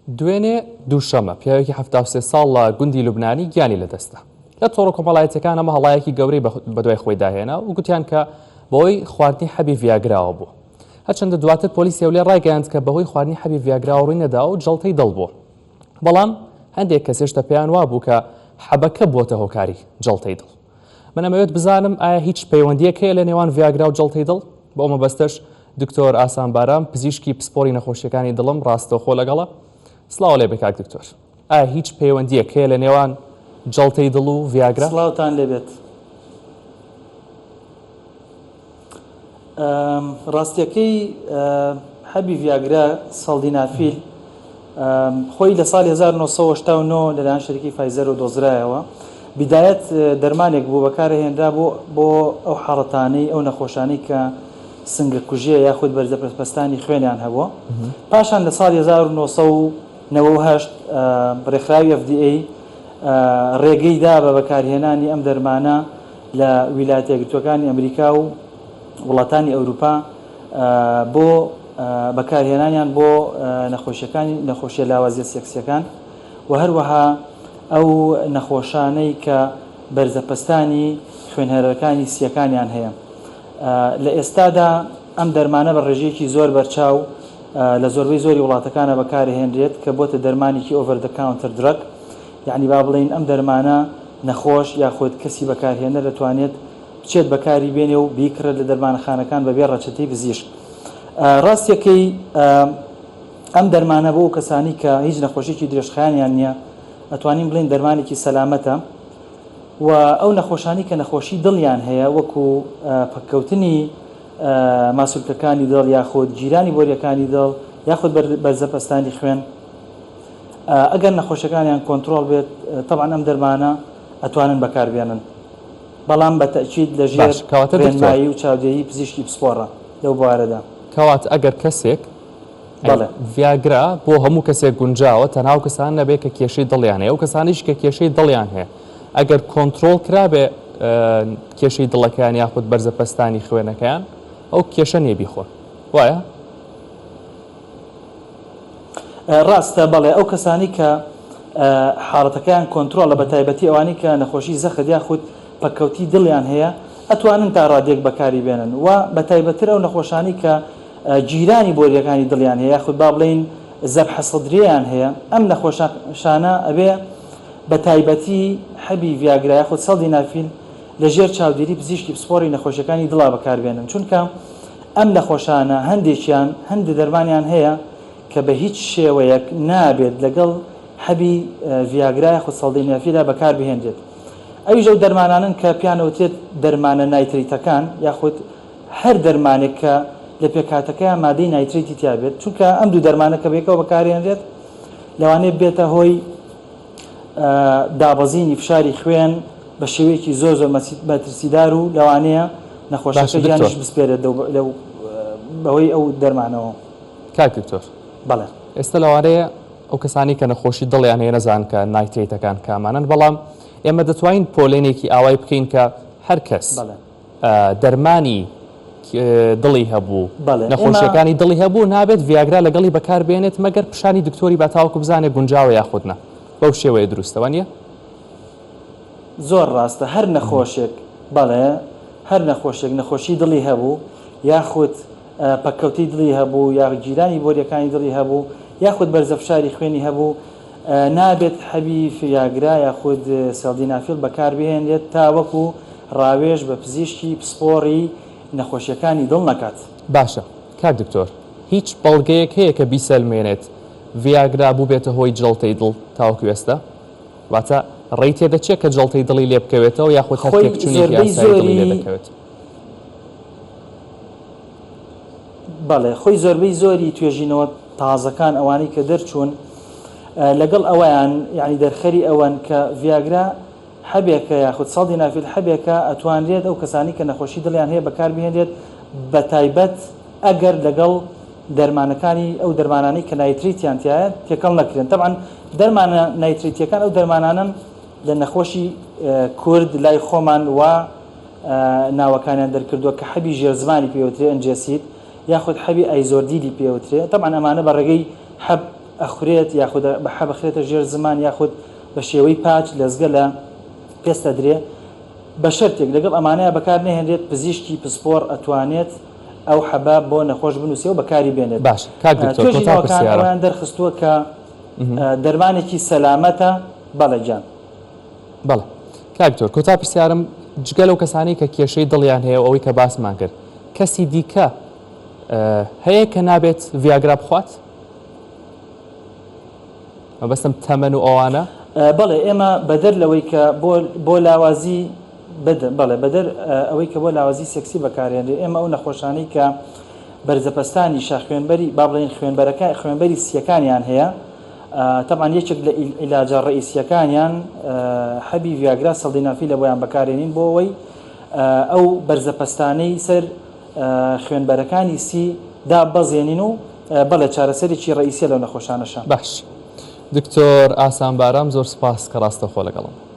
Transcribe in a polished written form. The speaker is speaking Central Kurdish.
دوێنێ دووشەممە پیاوێکی 73 ساڵ لە گوندی لوبنانی گیانی لەدەستدا. لە تۆڕە کۆمەڵایەتیەکان ئەمە هەڵایەکی گەورەی بەدوای خۆیدا هێنا و گوتیان کە بەهۆی خواردنی حەبی ڤیاگراوە بووە. هەرچەندە دواتر پۆلیسی هەولێر ڕایگەیاند کە بەهۆی خواردنی حەبی ڤیاگراوە ڕووی نەداوە و جەڵتەی دڵ بووە. بەڵام هەندێک کەس هێشتا پێیان وابوو کە حەبەکە بووەتە هۆکاری جەڵتەی دڵ. من ئەمەوێت بزانم ئایا هیچ پەیوەندییەک هەیە لە نێوان ڤیاگرا و جەڵتەی دڵ؟ بۆ ئەو مەبەستەش دکتۆر ئاسان بارام پزیشکی پسپۆری نەخۆشیەکانی دڵم ڕاستەوخۆ لەگەڵە. سڵاو لێبێ کاک دکتۆر. ئایا هیچ پەیوەندییەک هەیە لە نێوان جەڵتەی دڵ و ڤیاگرا؟ سڵاوتان لێبێت. ڕاستیەکەی حەبی ڤیاگرا سەڵدینافیل خۆی لە ساڵی 1989 لەلایەن شەریکەی فایزەرەوە دۆزرایەوە. بیدایەت دەرمانێک بوو بەکارهێنرا بۆ بۆ ئەو حاڵەتانەی ئەو نەخۆشانەی کە سنگە کوژێ یاخود بەرزە پەستانی خوێنیان هەبووە. پاشان لە ساڵی 1998 ڕێکخراوی FDA ڕێگەی دا بە بەکارهێنانی ئەم دەرمانە لە ویلایەتە یەکگرتووەکانی ئەمریکا و وڵاتانی ئەوروپا بۆ بەکارهێنانیان بۆ نەخۆشیەکانی نەخۆشیە لاوازیە سێکسیەکان و هەروەها ئەو نەخۆشانەی کە بەرزەپەستانی خوێنهەرەکانی سیەکانیان هەیە. لە ئێستادا ئەم دەرمانە بە ڕێژەیەکی زۆر بەرچاو لە زۆربەی زۆری وڵاتەکانە بەکارهێنرێت کە بۆتە دەرمانێکی over the counter drug یەعنی با بڵێین ئەم دەرمانە نەخۆش یاخود کەسی بەکارهێنەر دەتوانێت بچێت بەکاری بێنێ و بیکڕێت لە دەرمانەخانەکان بەبێ ڕەچەتەی پزیشک. ڕاستیەکەی ئەم دەرمانە بۆ ئەو کەسانی کە هیچ نەخۆشیەکی درێژخایەنیان نییە ئەتوانین بڵێین دەرمانێکی سەلامەتە و ئەو نەخۆشانی کە نەخۆشی دڵیان هەیە وەکو پەککەوتنی ماسولکەکانی دڵ یاخود گیرانی بۆریەکانی دڵ یاخود بەرزەپەستانی خوێن ئەگەر نەخۆشەکانیان کۆنترۆڵ بێت تەبعەن ئەم دەرمانە ئەتوانن بەکاربێنن بەڵام بە تەئکید لە ژێر باش کەواتە دکتۆر. ڕێنمایی و چاودێری پزیشکی پسپۆڕە لەو بوارەدا. کەواتە ئەگەر کەسێک بەڵێ. ڤیاگرا بۆ هەموو کەسێک گونجاوە تەنها ئەو کەسانە نەبێ کە کێشەی دڵیان هەیە ئەو کەسانەیش کە کێشەی دڵیان هەیە ئەگەر کۆنترۆڵ کرابێ کێشەی دڵەکەیان یاخود بەرزە پەستانی خوێنەکەیان ئەو کێشە نییە بیخۆن وایە؟ ڕاستە بەڵێ ئەو کەسانەی کە حاڵەتەکەیان کۆنترۆڵە بە تایبەتی ئەوانەی کە نەخۆشی زەخت یاخود پەککەوتی دڵیان هەیە ئەتوانن تا ڕادەیەک بەکاری بێنن و بە تایبەتتر ئەو نەخۆشانەی کە گیرانی بۆریەکانی دڵیان هەیە یاخود با بڵێین زەبحە سەدریەیان هەیە ئەم نەخۆشانە ئەبێ بە تایبەتی حەبی ڤیاگرا یاخود سەڵدینافیل لە ژێر چاودێری پزیشکی پسپۆڕی نەخۆشیەکانی دڵا بەکاربێنن چونکە ئەم نەخۆشانە هەندێکیان هەندێ دەرمانیان هەیە کە بە هیچ شێوەیەک نابێت لەگەڵ حەبی ڤیاگرا یاخود سەڵدینافیلا بەکار بهێنرێت ئەویش ئەو دەرمانانەن کە پێیان ئەوترێت دەرمانە نایتریتەکان یاخود هەر دەرمانێک کە لە پێکهاتەکەیا مادەی نایتریتی تیا بێت چونکە ئەم دوو دەرمانە کە بەیەکەوە بەکارهێنرێت لەوانەیە ببێتە هۆی دابەزینی فشاری خوێن بە شێوەیەکی زۆر زۆر مەترسیدار و لەوانەیە نەخۆشەکە باشە دکتۆر. گیانیش بسپێرێت لەو بەهۆی ئەو دەرمانەوە. کاک دکتۆر بەڵێ. ئێستا لەوانەیە ئەو کەسانەی کە نەخۆشی دڵیان هەیە نەزانن کە نایترەیتەکان کامانەن بەڵام ئێمە دەتوانین پۆلێنێکی ئاوای بکەین کە هەر کەس بەڵێ. دەرمانی دڵی هەبوو بەڵێ ئێمە. نەخۆشیەکانی دڵی هەبوو نابێت ڤیاگرا لەگەڵی بەکار بێنێت مەگەر پیشانی دکتۆری با تاوەکو بزانێت گونجاوە یاخود نا بەو شێوەیە دروستە وانیە؟ زۆر ڕاستە هەر نەخۆشێک بەڵێ هەر نەخۆشێک نەخۆشی دڵی هەبوو یاخود پەککەوتەی دڵی هەبوو یا گیرانی بۆریەکانی دڵی هەبوو یاخود بەرزە فشاری خوێنی هەبوو نابێت حەبی فیاگرا یاخود سێڵدینافیل بەکاربهێنرێت تاوەکو ڕاوێژ بە پزیشکی پسپۆڕی نەخۆشیەکانی دڵ نەکات. باشە کاک دکتۆر هیچ بەڵگەیەک هەیە کە بیسەلمێنێت ڤیاگرا بووبێتە هۆی جەڵتەی دڵ تاوەکو ئێستا؟ واتە ڕێی تێدەچێت کە جەڵتەی دڵی لێ بکەوێتەوە یاخود هەر خۆی تێکچوونێکی زۆربەی ئاسایی دڵی لێ زۆری دەکەوێت؟ بەڵێ خۆی زۆربەی زۆری توێژینەوە تازەکان ئەوانەی کە دەرچوون لەگەڵ ئەوەیان یانی دەرخەری ئەوەن کە ڤیاگرا حەبێکە یاخود سەڵدینافیل حەبێکە ئەتوانرێت ئەو کەسانی کە نەخۆشی دڵیان هەیە بەکاربهێنرێت بەتایبەت ئەگەر لەگەڵ دەرمانەکانی ئەو دەرمانانەی کە نایتریتیان تیایە تێکەڵ نەکرێن تەبعەن دەرمانە نایتریتیەکان ئەو دەرمانانەن لە نەخۆشی کورد لای خۆمان وا ناوەکانیان دەرکردووە کە حەبی ژێرزمانی پێوترێ ئەنجێسید یاخود حەبی ئایزۆردیلی پێوترێ تەبعەن ئەمانە بە ڕێگەی حەب. ئەخورێت یاخود بە حەب ئەخرێتە ژێر زمان یاخود بە شێوەی patch لەزگە لە پێست ئەدرێ بە شەرتێک لەگەڵ ئەمانەیا بەکار نەهێنرێت پزیشکی پسپۆڕ ئەتوانێت ئەو حەبە بۆ نەخۆش بنووسێ و بەکاری بێنێت. باش کاک دکتۆر کۆتا توێژینەوەکان پرسیارم. ئەوەیان دەرخستووە کە دەرمانێکی سەلامەتە بەڵێ گیان. بەڵێ کاک دکتۆر کۆتا پرسیارم جگە لەو کەسانەی کە کێشەی دڵیان هەیە و ئەوەی کە باسمان کرد کەسی دیکە هەیە کە نابێت ڤیاگرا بخوات؟ مەبەستم تەمەن و ئەوانە؟ بەڵێ ئێمە بەدەر لەوەی کە بۆ بۆ لاوازی بەڵێ بەدەر ئەوەی کە بۆ لاوازی سێکسی بەکارهێنرێ ئێمە ئەو نەخۆشانەی کە بەرزەپەستانی شاخوێنبەری با بڵێین خوێنبەرەکە خوێنبەری سیەکانیان هەیە تەبعەن یەکێک لە عیلاجە ڕئیسیەکانیان حەبی ڤیاگرا سەڵدینافیلە بۆیان بەکارێنین بۆ ئەوەی ئەو بەرزەپەستانەی سەر خوێنبەرەکانی سی داببەزێنین و بەڵێ چارەسەرێکی ڕەئیسیە لەو نەخۆشانەشە. باش دکتۆر ئاسان بارام زۆر سوپاس کە ڕاستەوخۆ لەگەڵم بووی.